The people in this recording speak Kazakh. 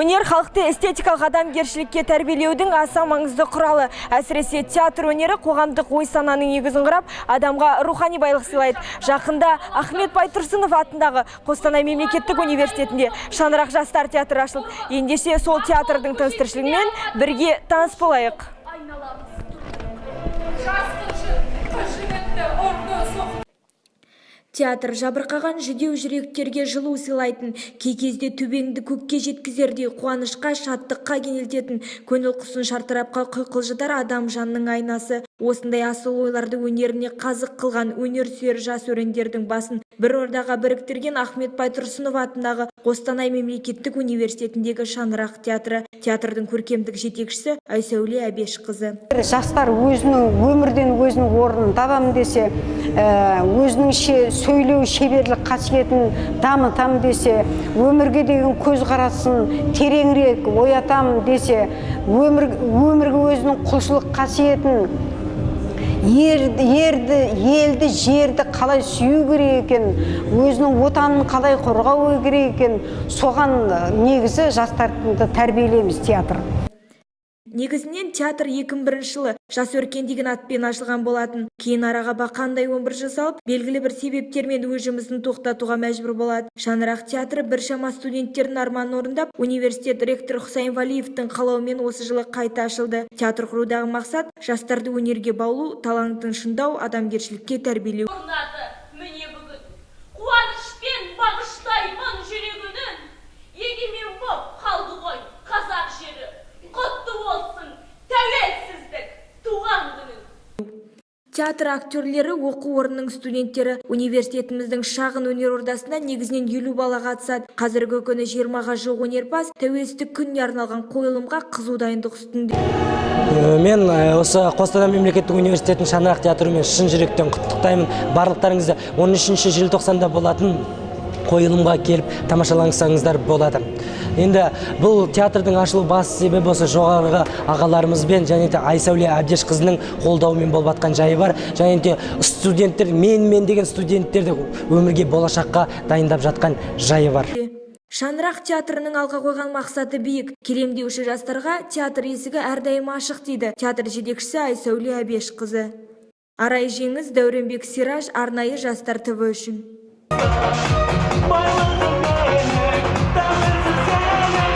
Өнер халықты эстетикалық адамгершілікке тәрбиелеудің аса маңызды құралы. Әсіресе театр өнері қоғамдық ой сананың негізін құрап, адамға рухани байлық сыйлайды. Жақында Ахмет Байтұрсынов атындағы Қостанай мемлекеттік университетінде «Шаңырақ» жастар театры ашылды. Ендеше сол театрдың тыныс тіршілігімен бірге таныс болайық. Жігітті ұрды, соқты. Театр жабырқаған жүдеу жүректерге жылу сыйлайтын, кей кезде төбеңді көкке жеткізердей қуанышқа, шаттыққа кенелтетін, көңіл құсын шартарапқа құйқылжытар адам жанының айнасы. Осындай асыл ойларды өнеріне қазық қылған өнер сүйер жас өрендердің басын бір ордаға біріктірген Ахмет Байтұрсынов атындағы Қостанай мемлекеттік университетіндегі «Шаңырақ» театры. Театрдың көркемдік жетекшісі Айсәуле Әбешқызы. Жастар өзінің өмірден өзінің орнын табамын десе, өзінің сөйлеу шеберлік қасиетін дамытамын десе, өмірге деген көзқарасын тереңірек оятамын десе, өмірге өзінің құлшылық қасиетін, ерді, елді, жерді қалай сүю керек екен, өзінің отанын қалай қорғау керек екен, соған негізі жастарды тәрбиелейміз театр. Негізінен театр 2001 жылы «Жас өркен» деген атпен ашылған болатын. Кейін араға бақандай 11 жыл салып, белгілі бір себептермен өз жұмысын тоқтатуға мәжбүр болады. «Шаңырақ» театры біршама студенттердің арманын орындап, университет ректоры Хұсайын Валиевтің қалауымен осы жылы қайта ашылды. Театр құрудағы мақсат – жастарды өнерге баулу, талантын шыңдау, адамгершілікке тәрбиелеу. Орнады міне бүгін. Қуанышпен бағыштаймын жүрегінің. Егемен боп қалды ғой қазақ жері. Құтты болсын тәуелсіздік туған күнің. Театр актерлері – оқу орнының студенттері. Университетіміздің шағын өнер ордасында негізінен 50 бала қатысады. Қазіргі күні 20-ға жуық өнерпаз тәуелсіздік күніне арналған қойылымға қызу дайындық үстінде. Мен осы Қостанай мемлекеттік университетінің «Шаңырақ» театрымен шын жүректен құттықтаймын. Барлықтарыңызды 13 желтоқсанда болатын қойылымға келіп тамашалансаңыздар болады. Енді бұл театрдың ашылу басты себебі осы жоғарғы ағаларымызбен және де Айсәуле Әбдешқызының қолдауымен болып жатқан жайы бар. Және де студенттер, мен деген студенттерді өмірге, болашаққа дайындап жатқан жайы бар. «Шаңырақ» театрының алға қойған мақсаты биік. Келем деуші жастарға театр есігі әрдайым ашық, дейді театр жетекшісі Айсәуле Әбешқызы. Арай Жеңіс, Дәуренбек Сираж, арнайы «Жастар ТВ» үшін. Байлығым.